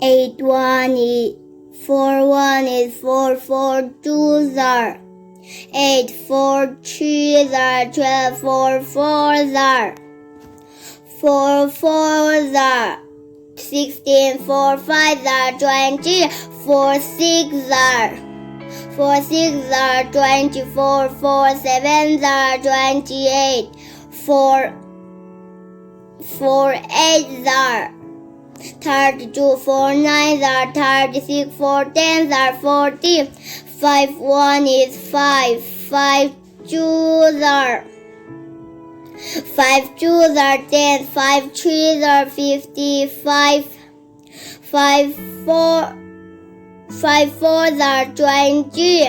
8 1 is 4 1 is 4 4 2 are 8 4 3 are 12 4 4 are 4 4 are 16 4 5 are 20 4 6 are 4 6 are 24 4 7 are 28 4 4 8 are 32 4 9 are 36 4 10 are 40 5 1 is 5 5 2 are 5 2 are 10 5 3 are 55 5 4 5 4 are 20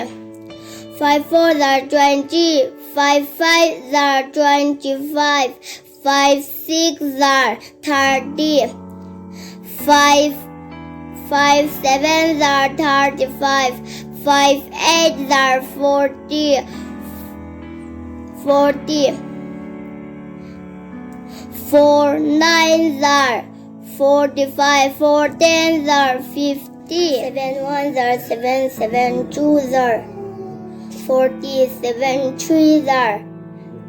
5 4 are 20 5 5 are 25 5 6 are 30 5 5 7 are 35 5 8 are 40 40 4 9 are 45 4 10 are 50 7 1 are 7 7 2 are 47 3 are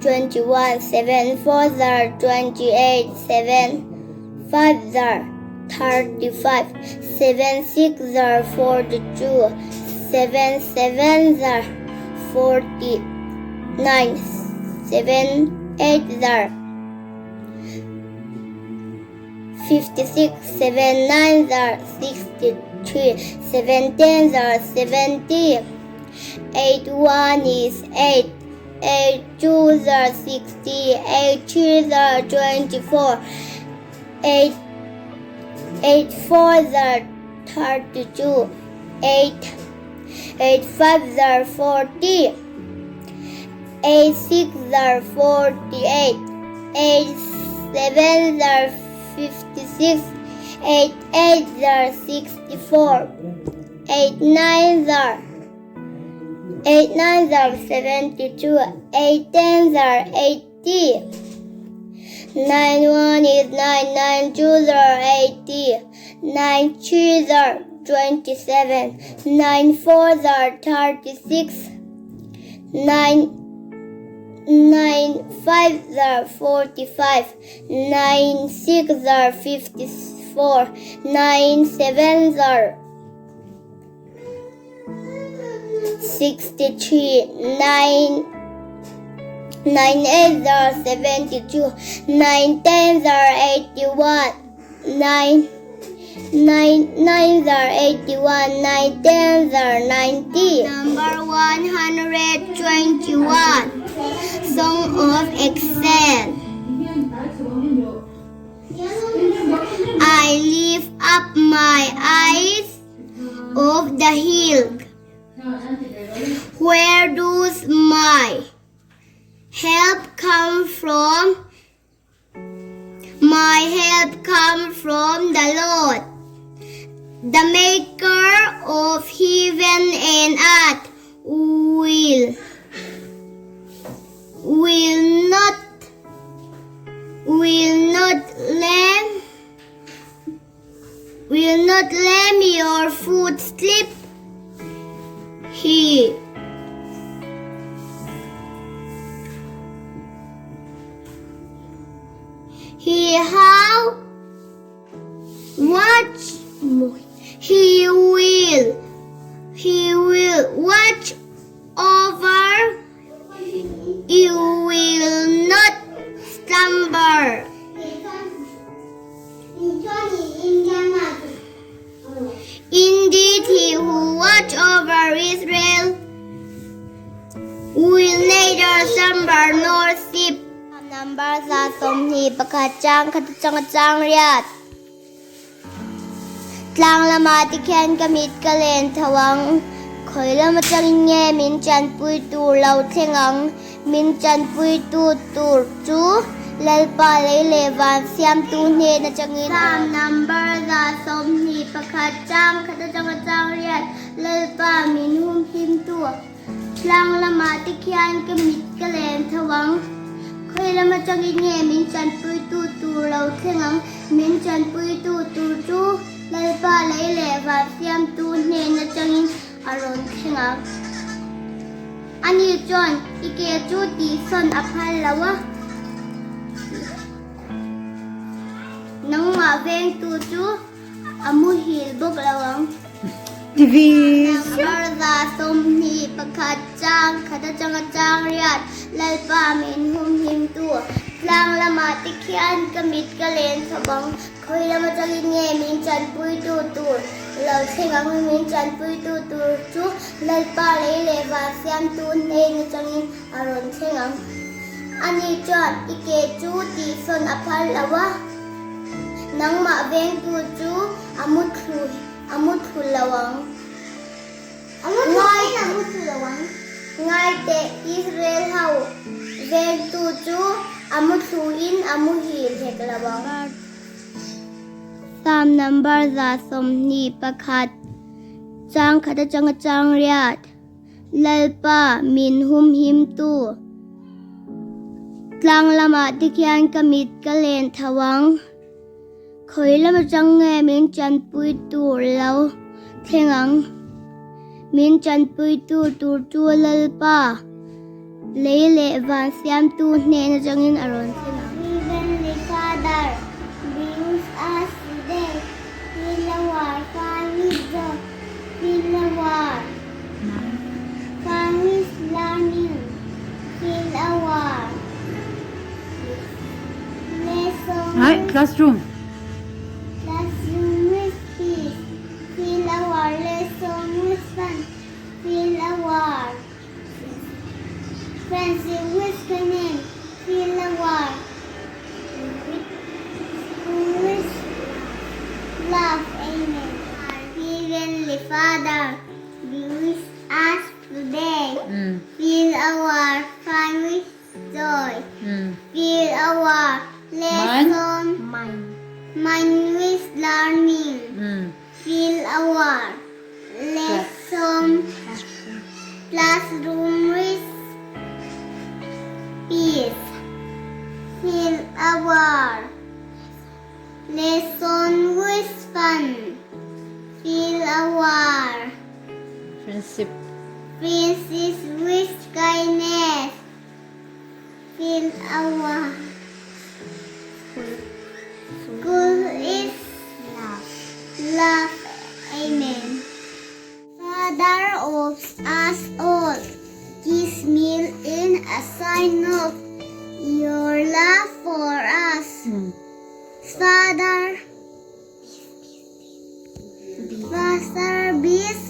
21 7 4 are 28 7 5 are 35 7 6 are 42 7 7 are 49 7 8 are 56 7 9 are 63 7 10 are 70 8 1 is 8 8 2 are 60 8 3 are 24 8 8 4 are 32 8 8 5 are 40 8 6 are 48 8 7 are 56 8 8 are 64 8 9 are 8 9 are 72 8 10 are 80 9 1 is 9 9 2 are 80 9 3 are 27 9 4 are 36 9 9 5 are 45 9 6 are 54 9 7 are 63 9 9 8 are 72 9 10 are 81 9 9 9 are 81 9 10 are 90. Number 121, Song of Ascent. I lift up my eyes of the hill. Where does my help come from? My help comes from the Lord, the maker of heaven and earth. Will not will not let will not let your foot slip. He how watch he will he will watch over you will not slumber. Indeed, he who watch over Israel will neither slumber nor sleep. Number 21 chang khat atanga chang riat. Tlang lamah te khian ka mit ka len tho ang. Khawi lam atangin nge min chanpui tur lo thleng ang. Min chanpui tu tur chu Lalpa lei leh van siamtu hnen atangin. Psalm number 121 chang khat atanga chang riat. Lalpa min humhim tu. Tlang lamah te khian ka mit ka len tho ang. Khawi lam atangin nge min chanpui tu tur lo thleng ang. Min chanpui tu tur chu. Lalpa lei leh van siamtu hnen atangin a rawn thleng ang. Ani chuan i ke chu tihsawn a phal lo a, nangmah vengtu chu a muhil bawk lo ang. Number 21 chang khat atanga chang riat Lalpa min humhimtu tlang lamah te khian ka mit ka len chawp ang. Khawi lam atangin nge min chanpuitu tur lo thleng ang? Min chanpuitu tur chu Lalpa lei leh van siamtu hnen atangin a rawn thleng ang. Ani chuan i ke chu tihsawn a phal lo a, nangmah vengtu chu a muthlu a muthlu lo ang. Ngai teh Israel ho vengtu chu a muthluin a muhil hek lo ang. Psalm number 121, chang khat atanga chang riat, Lalpa min humhimtu, tlang lamah te khian ka mit ka len tho ang. Khawi lam atang nge min tanpui tur lo thleng ang? Min tanpuitu tur chu Lalpa, lei leh van siamtu hnen atangin a rawn thleng ang. Heavenly Father, be with us today, fill our fun with joy, fill our fun with learning, fill our Ai, classroom. Classroom with peace, fill our lesson with fun, fill our friendship with kindness, fill our school with love. Amen. Our Heavenly Father, be with us today. Fill our fun with joy. Fill our lesson mind with learning. Fill our lesson classroom with peace. Fill our lesson with fun. Fill our Friendship. Princess with kindness. Fill our school is love. Amen. Father of us all, this meal in a sign of your love for us. Father, Father, bless,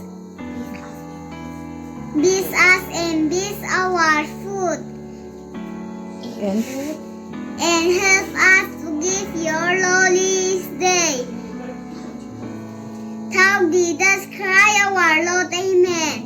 bless us and bless our food. And? And help us to give your glory this day. Through Jesus Christ our Lord, Amen.